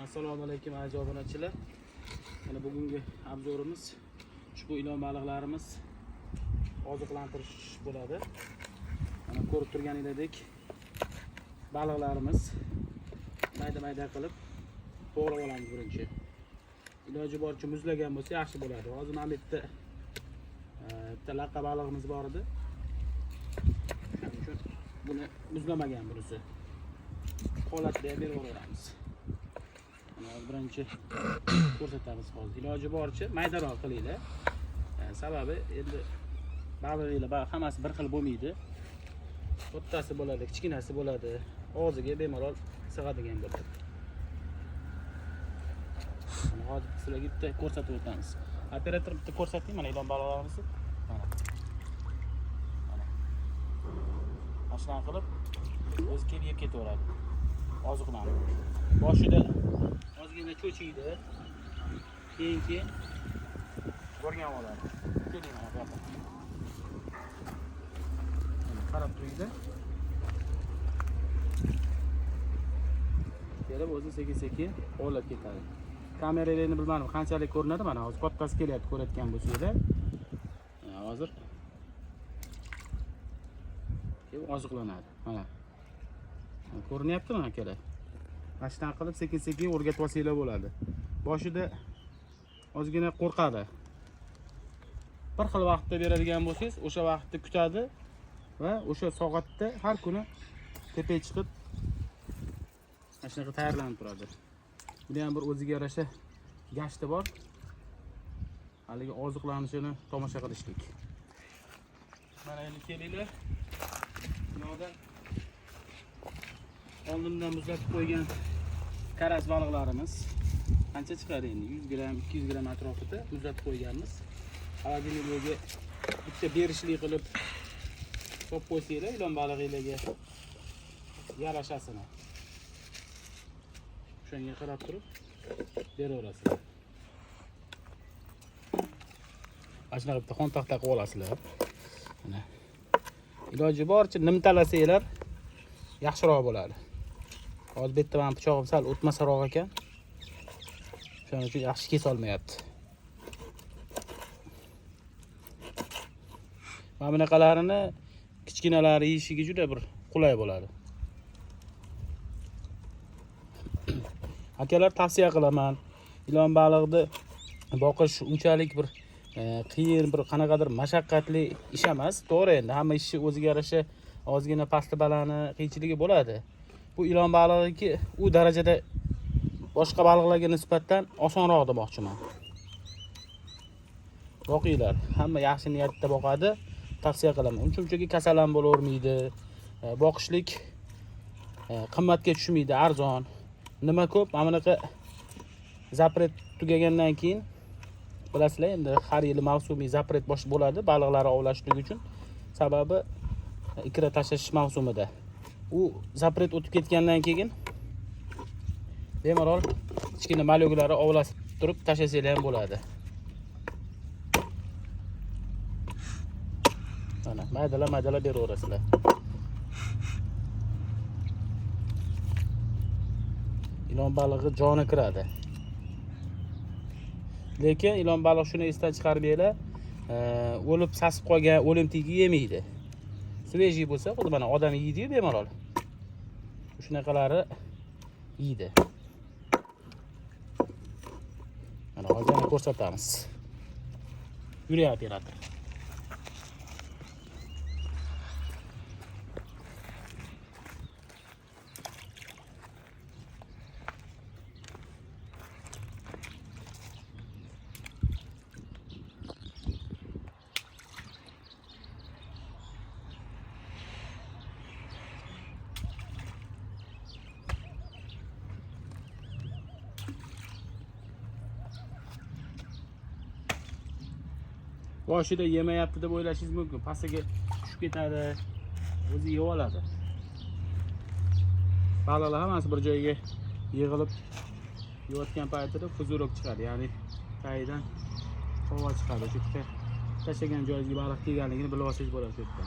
Assalomu alaykum aziz obunachilar. Mana bugungi obzorimiz ushbu ilon baliqlarimiz oziqlantirish bo'ladi. Mana ko'rib turganingizdek baliqlarimiz mayda-mayda qilib to'g'rab olamiz birinchi. Iloji boricha muzlagan bo'lsa yaxshi bo'ladi. Hozir mana bu yerda bitta laqa balig'imiz bor edi. Shuning uchun buni muzlamagan bunisi. Holatda ham berib yuboramiz. Mana hozir birinchi ko'rsatamiz hozir. Iloji boricha maydaroq qilinglar. Sababi endi balig'inglar hammasi bir xil bo'lmaydi. Kattasi bo'ladi, kichkinasi bo'ladi. Og'ziga bemalol sig'adigan bo'ladi. Mana hozir sizlarga bitta ko'rsatib o'tamiz. Operator bitta ko'rsating mana ilon baliqlarimizni. Mana. Mana. Mana shunaqa qilib o'zi kelib yeb ketaveradi. Oziqlanib. Boshida ozgina cho'chiydi. Keyin ko'rgan oladi. Keling mana bu yoqqa. Mana qarab turinglar. Kelib o'zi sekin-sekin ovlab ketadi. Kamerada endi bilmadim qanchalik ko'rinadi, mana hozir kattasi kelyapti ko'rayotgan bo'lsanglar. Hozir kelib oziqlanadi. Mana. Ko'rinyaptimi akalar? Mana shunaqa qilib sekin-sekin o'rgatib olsanglar bo'ladi. Boshida ozgina qo'rqadi. Bir xil vaqtda beradigan bo'lsangiz, o'sha vaqtni kutadi va o'sha soatda har kuni tepaga chiqib mana shunaqa tayyorlanib turadi. Buni ham bir o'ziga yarasha gashti bor. Haligi oziqlanishini tomosha qilishlik. Mana endi kelinglar. Bunodan oldindan muzlatib qo'ygan karas baliqlarimiz qancha chiqadi endi? 100 gram, 200 gram atrofida muzlatib qo'yganmiz. Холодильникga bitta berishli qilib solib qo'ysanglar, ilon balig'inglarga yarashasini. O'shanga qarab turib beraverasizlar. Mana shunaqa bitta xontaxta qilib olasizlar. Mana. Iloji boricha nimtalasanglar yaxshiroq bo'ladi. Hozir bu yerda meni pichog'im sal o'tmasaroq ekan. Shuning uchun yaxshi kesa olmayapti. Mana bunaqalarini kichkinalari yeyishiga juda bir qulay bo'ladi. Akalar tavsiya qilaman. Ilon balig'ni boqish unchalik bir qiyin, bir qanaqadir mashaqqatli ish emas. To'g'ri, endi hamma ishni o'ziga yarasha ozgina pasti balani qiyinchiligi bo'ladi. Bu ilon balig'iki u darajada boshqa baliqlarga nisbatan osonroq demoqchiman. Boqinglar, hamma yaxshi niyatda boqadi, tavsiya qilaman. Uncha-munchaki kasal ham bo'lavermaydi. Boqishlik qimmatga tushmaydi, arzon. Nima ko'p, mana bunaqa zapret tugagandan keyin bilasizlar, endi har yili mavsumiy zapret bosh bo'ladi baliqlarni ovlashlik uchun. Sababi ikra tashlash mavsumida. U zapret o'tib ketgandan keyin bemalol kichkina malyoglarni ovlashib turib tashlasanglar ham bo'ladi. Mana maydalab beraverasizlar. Ilon balig'i joni kiradi. Lekin ilon baliq shuni esdan chiqarmanglar, o'lib sasib qolgan o'limtigi yemaydi. Svejiy bo'lsa, xuddi mana odam yeydi-yu bemalol. Shunaqalari yeydi. Mana hozir yana ko'rsatamiz. Yuring operator. Boshida yemayapti deb o'ylashingiz mumkin. Pastiga tushib ketadi, o'zi yeb oladi. Baliqlar hammasi bir joyga yig'ilib yeyotgan paytida fuzurok chiqadi, ya'ni tagidan havo chiqadi. O'sha yerda tashlagan joyingizga baliq kelganligini bilib olsangiz bo'ladi shu yerda.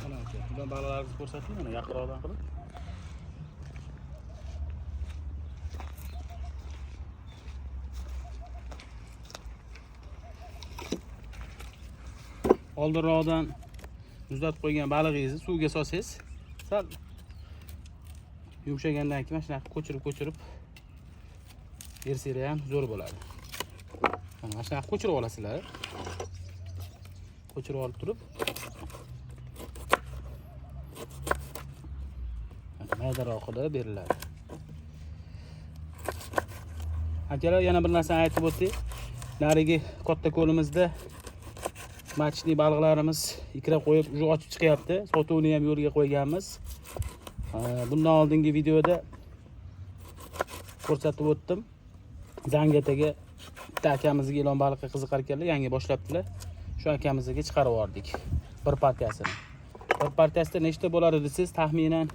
Mana aka, ilon baliqlarimizni ko'rsating, mana yaqinroqdan qilib. Oldinroqdan muzlatib qo'ygan balig'ingizni suvga solsangiz, sal yumshagandan keyin mana shunaqa ko'chirib-ko'chirib bersanglar ham zo'r bo'ladi. Mana shunaqa ko'chirib olasizlar. Ko'chirib olib turib maydaroq qilib beriladi. Akalar, yana bir narsani aytib o'tdik. Narigi katta ko'limizda machni baliqlarimiz ikra qo'yib уже ochib chiqyapti. Sotuvni ham yo'lga qo'yganmiz. Bundan oldingi videoda ko'rsatib o'tdim. Zangataga bitta akamizga ilon baliqqa qiziqar ekanlar, yangi boshlabdilar. Shu akamizga chiqarib yubordik bir partiyasini. Bir partiyasida nechta bo'ladi desangiz, taxminan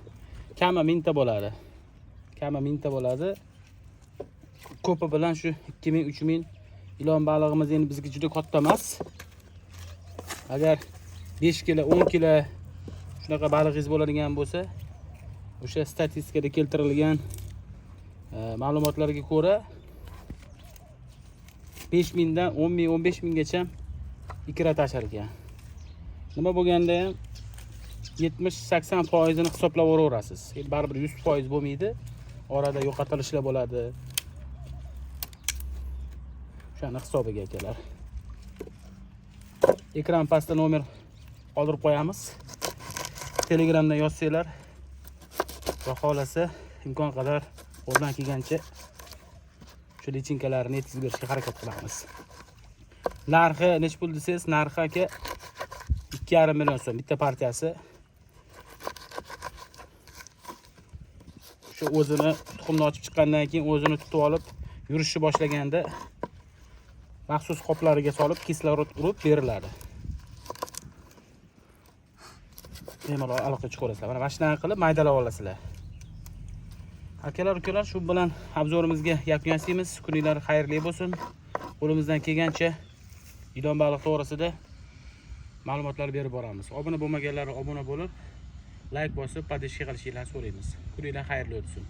kami 1000 ta bo'ladi. Kami 1000 ta bo'ladi. Ko'pi bilan shu 2000, 3000 ilon balig'imiz endi bizga juda katta emas. Agar 5 kilo, 10 kilo shunaqa balig'ingiz bo'ladigan bo'lsa, o'sha statistikada keltirilgan ma'lumotlarga ko'ra 5000 dan 10000, 15000 gacha ikra tashar ekan. Nima bo'lganda ham 70-80% hisoblab o'raverasiz. Endi baribir 100% bo'lmaydi. Orada yo'qotilishlar bo'ladi. O'shani hisobiga akalar. Ekran pastda nomer qoldirib qo'yamiz. Telegramdan yozsanglar, Xudo xohlasa imkon qadar qo'ldan kelgancha shu lichinkalarni yetkazib berishga harakat qilamiz. Narxi nech pul desangiz, narxi aka 2,5 million so'm bitta partiyasi. Shu o'zini tuxumni ochib chiqqandan keyin o'zini tutib olib yurishni boshlaganda maxsus qoplariga solib kislorod urib beriladi. Bemalol aloqa chiqarasizlar. Mana shunaqa qilib maydalab olasizlar. Akalar, ukalar, shu bilan obzorimizga yakun yasaymiz. Kuninglar xayrli bo'lsin. Qo'limizdan kelgancha ilon baliq to'g'risida ma'lumotlar berib boramiz. Obuna bo'lmaganlar obuna bo'lib, like bosib, podpиска qilishinglarni so'raymiz. Kuninglar xayrli o'tsin.